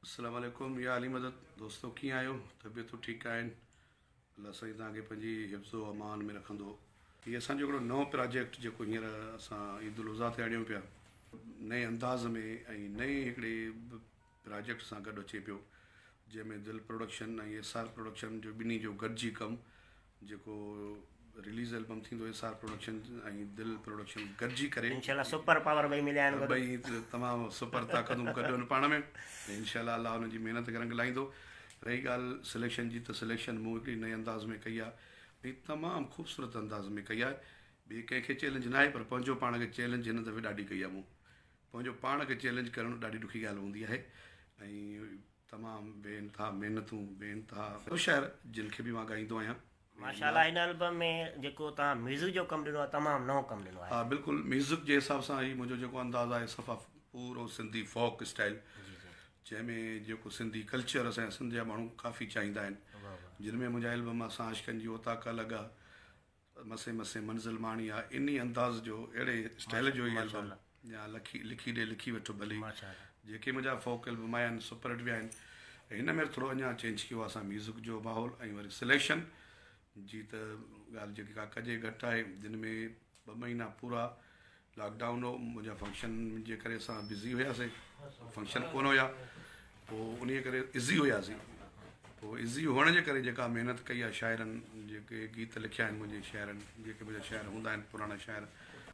السلام عليڪم يا علي مدد دوستو ڪيئن آهيو طبيعتون ٺيڪ آهن الله سائين توهان کي پنهنجي حفظ و امان ۾ رکندو هي اسان جو هڪڙو نئون پراجيڪٽ جيڪو هينئر اسان عيد الاضحيٰ تي آڻيون پيا نئين انداز ۾ ۽ نئين هڪڙي پراجيڪٽ سان گڏ اچي پيو جنهن ۾ دل پروڊڪشن ۽ ايس آر پروڊڪشن جو ٻنهي جو گڏجي ڪم جيڪو رليز البم ٿيندو ايس آر پروڊڪشن ۽ دل پروڊڪشن گڏجي ڪري انشاء الله سپر پاور ٻئي مليا آهن گڏ ٻئي تمام سپر طاقتون گڏ آهن پاڻ ۾ انشاء الله الله انهن جي محنت کي رنگ لائيندو رهي ڳالهه سليڪشن جي ته سليڪشن مون هڪڙي نئين انداز ۾ ڪئي آهي ۽ تمام خوبصورت انداز ۾ ڪئي آهي ٻئي ڪنهن کي چئلينج ناهي پر پنهنجو پاڻ کي چئلينج هن دفعي ڏاڍي ڪئي آهي مون پنهنجو پاڻ کي چئلينج ڪرڻ ڏاڍي ڏکي ڳالهه هوندي آهي ۽ تمام بي انتها محنتون بي انتها سڀ شاعر جن کي به مان ڳائيندو آهيان. ماشاء الله هن البم ۾ جيڪو توهان ميوزڪ جو ڪم ڏنو آهي تمام نئون ڪم ڏنو آهي. ها بلڪل ميوزڪ جي حساب سان هي منهنجو جيڪو انداز آهي صفا پورو سنڌي فوڪ اسٽائل جنهن ۾ جيڪو سنڌي ڪلچر اسان جا سنڌ جا ماڻهو ڪافي چاهيندا آهن جن ۾ منهنجا البم اسان عاشقن جي اوطاق الڳ آ مسي مسي منزل ماڻي آ انهي انداز جو اهڙي اسٽائل جو هي البم يا لکي لکي ڏي لکي وٺ ڀلي جيڪي منهنجا فوڪ البم آيا آهن سپر هٽ ويا آهن هن ۾ ٿورو اڃا چينج ڪيو آ اسان ميوزڪ جو ماحول ۽ وري سليڪشن جي ته ڳالهه جيڪي ڪا ڪجي گهٽ آهي جن ۾ ٻه مهينا پورا لاڪ ڊائون هو منهنجا فنڪشن جي ڪري اسان بزي هياسي فنڪشن ڪونه هيا پوء انهي ڪري ازي هياسي پوء ازي هئڻ جي ڪري جيڪا محنت ڪئي آهي شاعرن جيڪي گيت لکيا آهن منهنجي شاعرن جيڪي منهنجا شاعر هوندا آهن پراڻا شاعر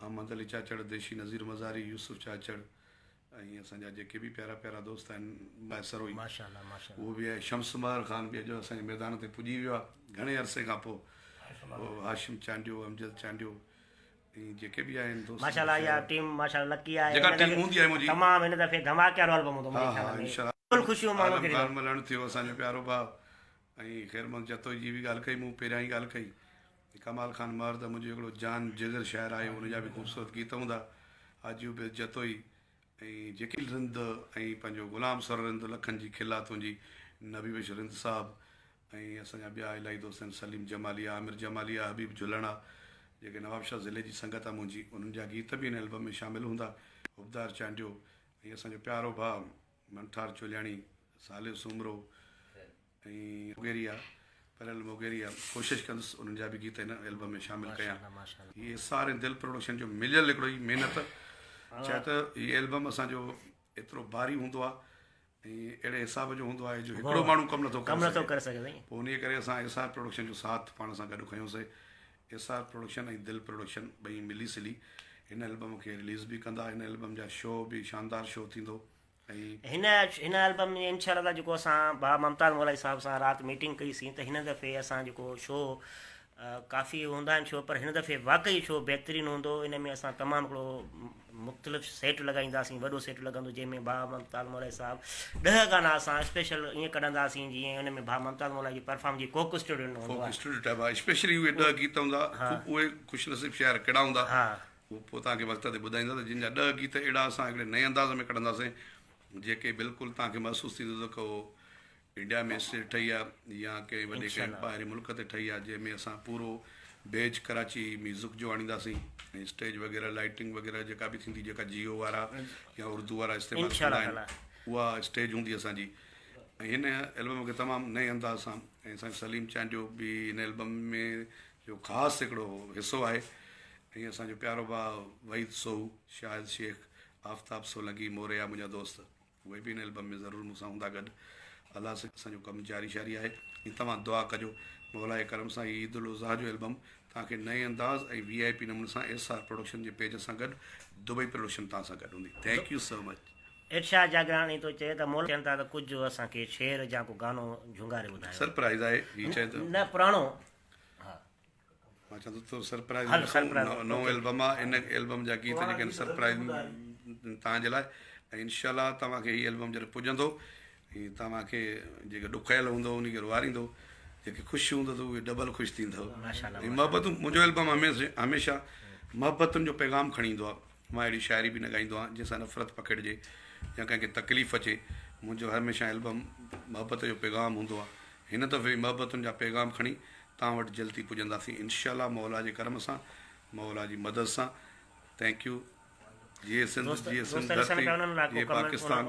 احمد علي چاچڙ ديشي نظير مزاري يوسف چاچڙ ۽ اسان جا جيڪي به پيارا پيارا دوست آهن ڀاء سروئي اهو به آهي شمس مهر خان به اڄ اسان جي ميدان تي پڄي ويو آهي گهڻي عرصي کان پوء هاشم چانڊيو امجد چانڊيو ۽ جيڪي به آهن دوست ماشاء الله اها ٽيم ماشاء الله لڪي آهي جيڪا ٽيم هوندي آهي منهنجي تمام هن دفعي ڌماڪي وارو البم هوندو منهنجي خيال ۾ انشاء الله فل خوشيون ماڻهو عالم خان ملڻ ٿيو اسان جو پيارو ڀاء ۽ خير محمد جتوئي جي به ڳالهه ڪئي مون پهريان ئي ڳالهه ڪئي ڪمال خان مهر ته منهنجو هڪڙو جان جگر شاعر آهي ان جا به خوبصورت گيت هوندا حاجي عبيد جتوئي ۽ جيڪي رند ۽ پنهنجو غلام سر رند لکن جي کل آ تنهنجي نبي بخش رند صاحب ۽ اسان جا ٻيا الاهي دوست آهن سليم جمالي آ عامر جمالي آ حبيب جهلڻ آ جيڪي نوابشاهه ضلعي جي سنگت آ منهنجي انهن جا گيت به هن البم ۾ شامل هوندا حبدار چانڊيو ۽ اسان جو پيارو ڀاء منٺار چولياڻي صالح سومرو ۽ موگيري آ پريل موگيري آ ڪوشش ڪندس انهن جا به گيت هن البم ۾ شامل ڪيان هي ايس آر ۽ دل پروڊڪشن جو مليل هڪڙو هي محنت چاهي ته هي البم اسان جو ايترو باري هوندو آ ۽ اهڙي حساب جو هوندو آهي جو هڪڙو ماڻهو ڪم نٿو ڪم نٿو ڪري سگهي پوء انهي ڪري اسان ايس آر پروڊڪشن جو ساٿ پاڻ سان گڏ کنيوسي ايس آر پروڊڪشن ۽ دل پروڊڪشن ٻئي ملي سلي هن البم کي رليز به ڪندا هن البم جا شو به شاندار شو ٿيندو ۽ هن هن البم ۾ انشاء الله جيڪو اسان ڀاء ممتاز مولائي صاحب سان رات ميٽنگ ڪئي سين ته هن دفعي اسان جيڪو شو ڪافي هوندا آهن شو پر هن دفعي واقعي شو بهترين هوندو ان ۾ اسان تمام هڪڙو مختلف سيٽ لڳائينداسين وڏو سيٽ لڳندو جنهن ۾ ڀاء ممتاز مولائي صاحب ڏهه گانا اسان اسپيشل ائين ڪڍنداسين جيئن ان ۾ ڀاء ممتاز مولائي جي پرفارم جي ڪوڪ اسٽوڊيو ڏنو هوندو ڪوڪ اسٽوڊيو ٽائپ ها اسپيشلي اهي ڏهه گيت هوندا اهي خوش نصيب شاعر ڪهڙا هوندا اهو پوء توهان کي وقت تي ٻڌائيندا ته جن جا ڏهه گيت اهڙا اسان هڪڙي نئين انداز ۾ ڪڍنداسين جيڪي بلڪل توهان کي محسوس ٿيندو ته ڪو انڊيا ۾ اسٽيج ٺهي آهي يا ڪنهن وڏي ڪنهن ٻاهرين ملڪ تي ٺهي آهي جنهن ۾ اسان پورو بيچ ڪراچي ميوزڪ جو آڻينداسين ۽ اسٽيج وغيره لائٽنگ وغيره جيڪا به ٿيندي جيڪا جيو وارا يا اردو وارا استعمال ڪندا آهن اها اسٽيج هوندي اسان جي ۽ هن البم کي تمام نئين انداز سان ۽ اسان سليم چانڊيو به هن البم ۾ جو خاص هڪڙو حصو آهي ۽ اسان جو پيارو ڀاء وحيد سوهو، شاهد شيخ، آفتاب سولنگي، موريا منهنجا دوست اهي به هن البم ۾ ضرور مون سان هوندا گڏ. الله سائين اسان جو ڪم جاري شاري آهي ۽ توهان دعا ڪجو مولائي ڪرم سان هي عيد الاضحيٰ جو البم توهان کي نئين انداز ۽ وي آء پي نموني سان ايس آر پروڊڪشن جي پيج سان گڏ دبئي پروڊڪشن توهان سان گڏ هوندي thank you سو مچ. ارشاد جاگيراڻي ٿو چئي ته مولوي چون ٿا ته ڪجهه اسان کي شعر يا ڪو گانو جهونگاري ٻڌايو. سرپرائز آهي هي چئي ته. نه پراڻو ها. مان چوان ٿو ته سرپرائز نئون البم آ ان البم جا گيت جيڪي آهن سرپرائز توهان جي لاء ۽ انشاء الله توهان کي هي البم جڏهن پڄندو ۽ توهان کي جيڪي ڏکايل هوندو ان کي روئاريندو جيڪي خوش هوندو ته اهي ڊبل خوش ٿيندو ۽ محبتون منهنجو البم هميشه محبتن جو پيغام کڻي ايندو آ مان اهڙي شاعري به نه ڳائيندو آهيان جنهن سان نفرت پکڙجي يا ڪنهن کي تڪليف اچي. منهنجو هميشه البم محبت جو پيغام هوندو آهي. هن دفعي به محبتن جا پيغام کڻي توهان وٽ جلد ئي پڄنداسين انشاء الله مولا جي ڪرم سان مولا جي مدد سان thank you جيئي سنڌ جيئي سنڌ ڌرتي جيئي پاڪستان.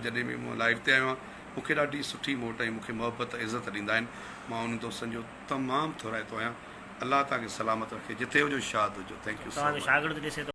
جڏهن به مون لائيو تي آيو آهيان مون کي ڏاڍي سٺي موٽ ۽ مون کي محبت عزت ڏيندا آهن. مان انهن دوستن جو تمام ٿورائتو آهيان. الله توهان کي سلامت رکي. جتي هجو شاد هجو. Thank you so توهان جو مچ. شاگرد ڏسي ٿو.